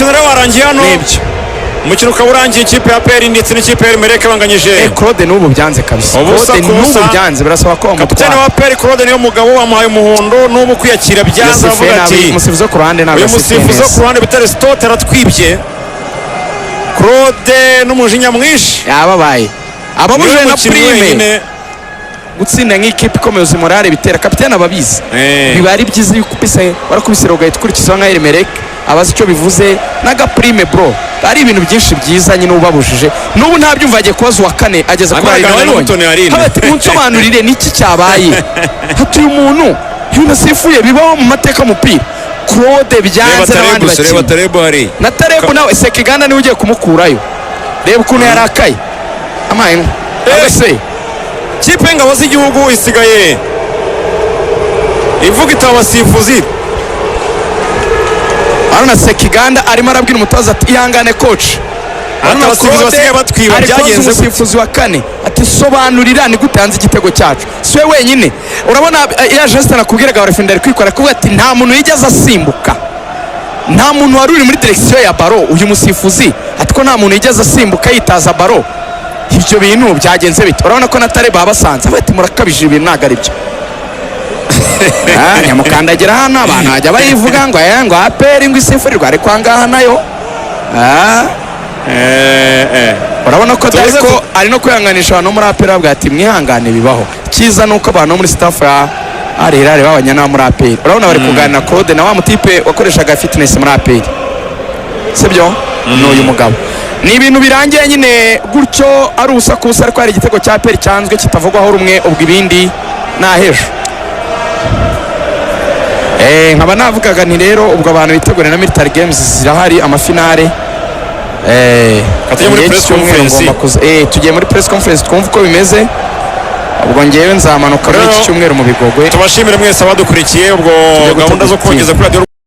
Umukino rero warangiye hano. Nibyo. Umukino ukaba urangiye, ikipe ya APR ndetse n'ikipe ya Al Merreikh banganyije Claude n'ubu byanze kabisa. ubusa Claude ku busa. n'ubu byanze, birasaba ko Kapitene bamutwara. wa APR, Claude Niyomugabo, bamuhaye umuhondo. N'ubu kwiyakira byanze. Yasifuye Avuga nabi. ati Umusifuzi wo ku ruhande ntabwo uyu yasifuye musifuzi wo neza. ku ruhande bita Aristote aratwibye. Claude n'umujinya mwinshi. Yababaye, ababujije Niwe na mukinnyi prime. wenyine. Gutsinda nk'ikipe ikomeye, uzi morale bitera, kapitene ababizi. Biba ari byiza iyo ukubise, warakubise, ugahita ukurikizaho nka Al Merreikh, abazi icyo bivuze n'agaprime, bro. Ari ibintu byinshi byiza nyine ubabujije. N'ubu ntabyumva, agiye kubaza uwa kane ageze kuri Arimo Aline. araganira Wabibonye? n'Umutoni Aline. Haba ati: "Munsobanurire niki cyabaye, hatuye umuntu ibintu asifuye bibaho mu mateka y'umupira." Claude Reba byanze n'abandi Tarebu se, reba bakinnyi. Tarebu hari Na Tarebu nawe, Sekiganda niwe ugiye kumukurayo. Reba ukuntu yarakaye, amaye nka se. Kipe y'Ingabo z'Igihugu isigaye ivuga itaba abasifuzi. Aruna Sekiganda arimo arabwira umutoza ati: "Ihangane, coach." Ati abasifuzi basigaye batwiba, Ari kubaza byagenze gute? umusifuzi wa kane ati: "Sobanurira, ni gute yanze igitego cyacu?" Si we wenyine. Urabona ya geste nakubwiraga, barafinda ari kwikora kuvuga ati: "Nta muntu yigeze asimbuka, nta muntu wari uri muri direction ya ballon." Uyu musifuzi ati ko nta muntu yigeze asimbuka yitaza ballon, ibyo bintu byagenze bite? Urabona ko na Tareba babasanze, avuga ati: "Murakabije, ibintu ntabwo ari byo." Nyamukandagira hano abantu bajya bayivuga ngo ngo APR ngo isifurirwa, ariko ahangaha nayo. Urabona ko Tuze ariko ari no kwihanganisha abantu bo muri APR, bavuga ati: "Mwihangane, bibaho." Icyiza ni uko abantu bo muri staff ya Al Hilal babanye n'abo muri APR. Urabona bari kuganira, Claude na wa mutipe wakoreshaga fitness muri APR, sibyo? Ni uyu mugabo. Ni ibintu birangiye nyine gutyo, ari ubusa ku busa, ariko hari igitego cya APR cyanzwe kitavugwaho rumwe. Ubwo ibindi ni ahejo. Nkaba navugaga nti rero ubwo abantu bitegure na military games zirahari, amafinale. Tujye muri Ngewe press iki cyumweru conference. ngomba kuza. Tugiye muri press conference, twumve uko bimeze. Ubwo ngewe nzamanuka muri iki Rero, cyumweru mu Bigogwe. Tubashimire mwese abadukurikiye. Ubwo Tujye gahunda zo gutegura kogeza kuri radiyo.